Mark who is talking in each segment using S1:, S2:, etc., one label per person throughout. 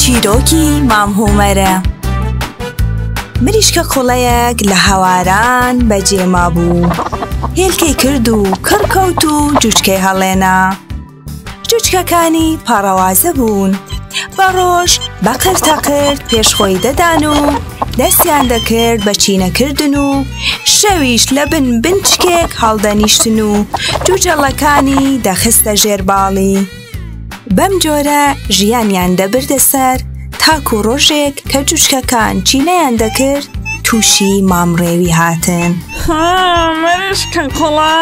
S1: چیرۆکی مام هۆمەرە. مریشکە کوڵەیەک لە هەواران بەجێ مابوو. هێلکەی کرد و کڕ کەوت و جوچکەی هەڵێنا. جوچکەکانی پەڕەوازە بوون. بە ڕۆژ بە قرتەقرت پێش خۆی دەدان و دەستیان دەکرد بە چینەکردن و شەویش لە بن بنچکێک هەڵدەنیشتن و جوجەڵەکانی دەخستە ژێر باڵی. بەم جۆرە ژیانیان دەبردە سەر تاکو ڕۆژێک کە جوچکەکان چینەیان دەکرد تووشی مامڕێوی هاتن.
S2: ها مریشکە قوڵە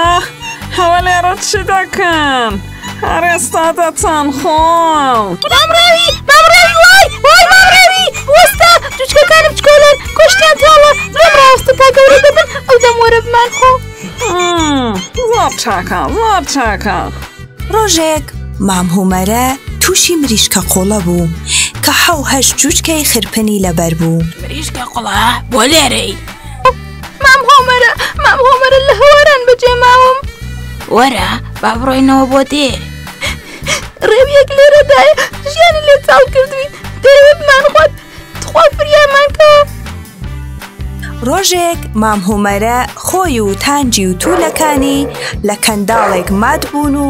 S2: هەوە لێرە چی دەکەن؟ هەر ئێستا دەتان خۆم.
S3: مامڕێوی مامڕێوی وای وای مامڕێوی وەستا جوچکەکانم چکۆلن گۆشتیان تاڵە لێم ڕاوەستە تا گەورە دەبن ئەو دەم وەرە بمان خۆ.
S2: زۆر چاکە زۆر چاکە.
S1: ڕۆژێک مام هومەرە تووشی مریشکە قوڵە بوو کە حەو هەشت جوچکەی خرپنی لەبەر بوو.
S4: مریشکە قوڵە بۆ لێرەی؟
S3: مام هۆمەرە مام هۆمەرە لە هەواران بەجێ ماوم.
S4: وەرە با بڕۆینەوە بۆ دێ.
S3: ڕێویەک لێرەدایە ژیانی لێ چاڵ کردووین دەیەوێت بمانخوات تخوا فریامان کە.
S1: ڕۆژێک مام هۆمەرە خۆی و تانجی و توولەکانی لە کەنداڵێک مات بوون و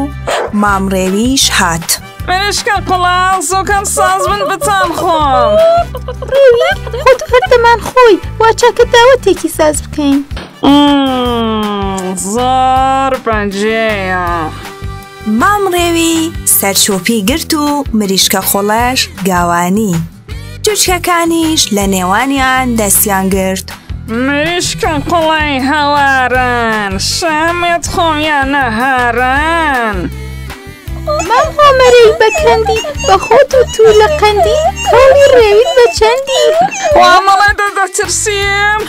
S1: مام ڕێویش هات.
S2: مریشکە قوڵا زۆکەم ساز بن بتان خۆم.
S3: ڕێوی خۆت هەر دەمان خۆی وا چاکە داوەتێکی ساز بکەین.
S2: زۆر بەجێیە.
S1: مام ڕێوی سەرچۆپی گرت و مریشکە قوڵەش گاوانی. جوچکەکانیش لە نێوانیان دەستیان گرت.
S2: مریشکە قوڵەی هەواران، شامێت خۆم یا نەهاران.
S3: مام هۆمەرەی بە کەندی، بە خۆت و توو لە قەندی، کاڵی ڕێویت بە چەندی؟
S2: وا مەڵێ دە دەترسیم.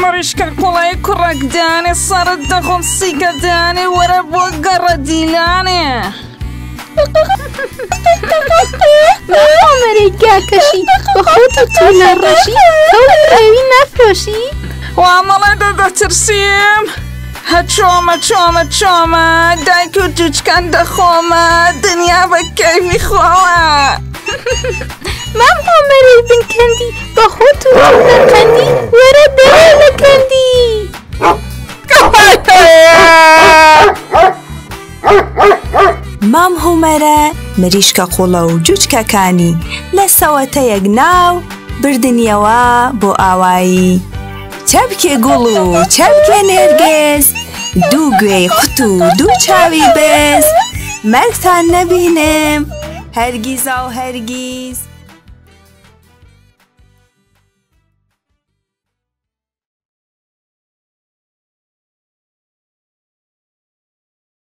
S2: مریشکە قوڵەی کوڕەک دانێ، سەرت دەخۆم سیکە دانێ، وەرە بۆ گەڕە دیلانێ.
S3: مامەرەی گاکەشی بە خۆت و توولە ڕەشی کەوڵی ڕێوی نافرۆشی؟
S2: وا مەڵێ دە دەترسیم هە چۆمە چۆمە چۆمە دایک و جوچکان دەخۆمە دنیا بە کەیفی خۆمە.
S3: مام هۆمەرەی بنکەندی بە خۆت و توولە قەندی وەرە دەرێ لە کەندی.
S1: مام هومەرە مریشکە قوڵە و جوچکەکانی لە سەوەتەیەک ناو بردنیەوە بۆ ئاوایی. چەپکێ گوڵ و چەپکێ نێرگز، دوو گوێی قوت و دوو چاوی بز، مەرگتان نەبینم هەرگیزا و هەرگیز.